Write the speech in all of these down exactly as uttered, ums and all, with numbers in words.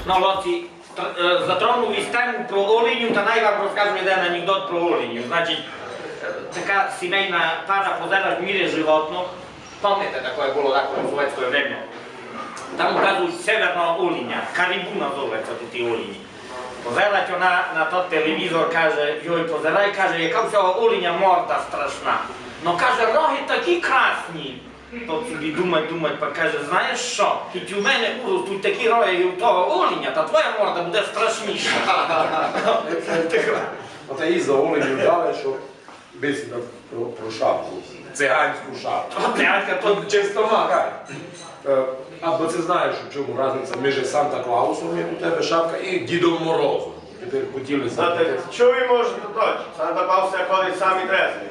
Но, ловці, тр-, е, затронув єсь тему про оленів, та най вам розкажу єден анекдот про оленів. Значить, е, така сімейна пара позирать в мірі животных. Помните, такоє было такоє у совєтськоє время. Там указують северного оленя, карібу называють ся туй ті олені. Позирать она на тот телевізор, каже, йой, позирай, каже, яка у сього оленя морда страшна. Но, каже, рогы такі красні. Тот собі думать, думать, пак каже: «Знаєш што, кідь у мене уростуть такі рогы, як у того оленя, та твоя морда буде страшніша». Ота іза оленів далі, што бесіда про, про шапку, циганську шапку. Циганська то чисто мага. Е, а бо ци знаєш, у чому разниця між Санта Клаусом, як у тебе шапка, і Дідом Морозом? Тепер хотіли... Знате, чув им, може, точно. Санта Клаус ходить сам і трезвый.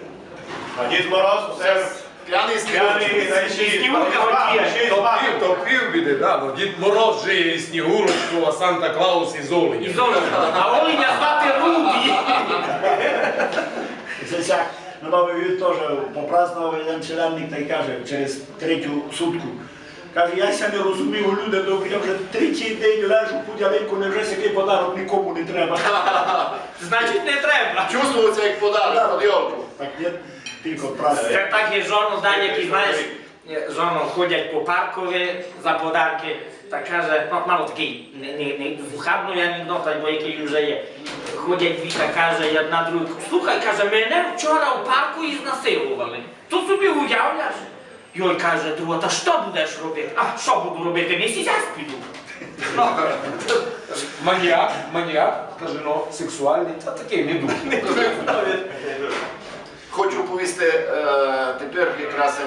А Дід Мороз усе пяный, пяный, снігурка. Снігурка. То пив, то пив буде, да, но Дід Мороз жиє із Снігурочков, а Санта Клаус із оленями. Із оленями. А оленя звати Руді. Се сяк, на Новый год тоже попраздновав єден челядник, тай каже, через третю сутку. Каже: «Я ся не розумію, люди добрі, я вже третій день лежу під ялинков, невже сякый подарок нікому не треба?» Значить, не треба. Чувствує ся як подарок під ёлков. Так є, тілько правда. Се так є, жоны, знаєш, е, жоны ходять по паркови за подаркы, та каже, но, мало такый, не, не, не ухабный анекдот, айбо якый уже є. Ходять дві та каже єдна другій: «Слухай, — каже, — мене вчора у парку ізнасиловали. То собі уявляєш?» Йой, каже друга, та што будеш робити? А што буду робити? Не сісясь піду. Но. Маніяк, маніяк, каже, но, сексуалный, та такый не дуже. Хочу повісти, е, тепер якраз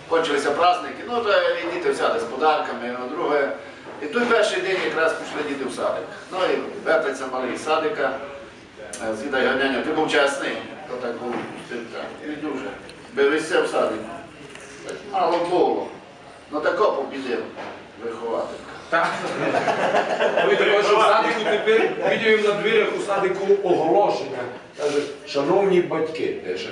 кончили ся праздникы, но, та і діти всяды з подарками, но, друге. І туй першый день якраз пішли діти в садик. Но, і вертать ся малый з садика. Е, звідать го няньо: «Ты быв чесный?» То так быв, так. І дуже. Быв єсь в садику. Мало было. Но, тако побідив вихователька. Так. Вы також у садику тепер, видів им на дверях у садику оголошеня. Каже: «Шановні батьки», пише,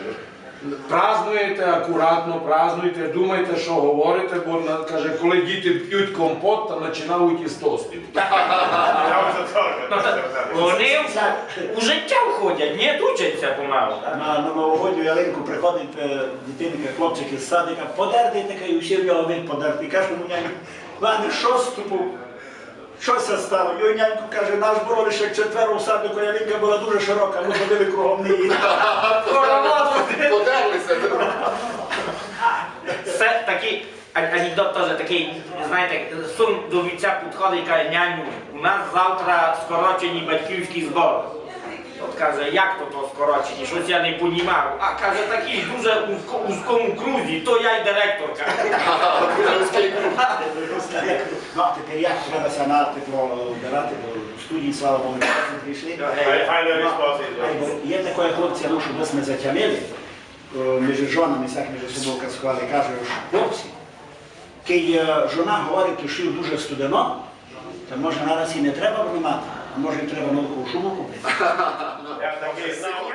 «празднуєте акуратно, празднуйте, думайте, што говорите, бо, на-, — каже, — коли діти пють компот, та начинають із тостів». Но, та они у життя входять, ні, учать ся помалу, так? На, на новогодню ялинку приходить, е, дитинка, хлопчик із садика, подертый такый, усі в нього вид подертый. Каже му нянько: «Ладно, што з тобов? Што ся стало?» «Йой, нянько, — каже, — нас было лише четверо в садику, ялинка была дуже широка, мы ходили кругом неї». Подерли ся. Се такый ан-, анекдот тоже такый, знаєте, син до вівця підходить і каже: «Няню, у нас завтра скорочені батьківські зборы». Тот каже: «Як то, то скорочені? Штось я не понімав». «А, — каже, — такі дуже узко-, узкому крузі, то я й директорка». Дуже узкый круг. Но, а тепер як треба ся на тепло вбирати, бо студень, слава Богу, не прийшли. Айбо є такоя опція, но, што бы сьме затямили, е, межи жонами, сяк межи собов казковали, каже, ож хлопці, кидь, е, жона говорить, што їй дуже студено, та може нараз і не треба обнимати, а може і треба нову кошулу купити. Я такый знав.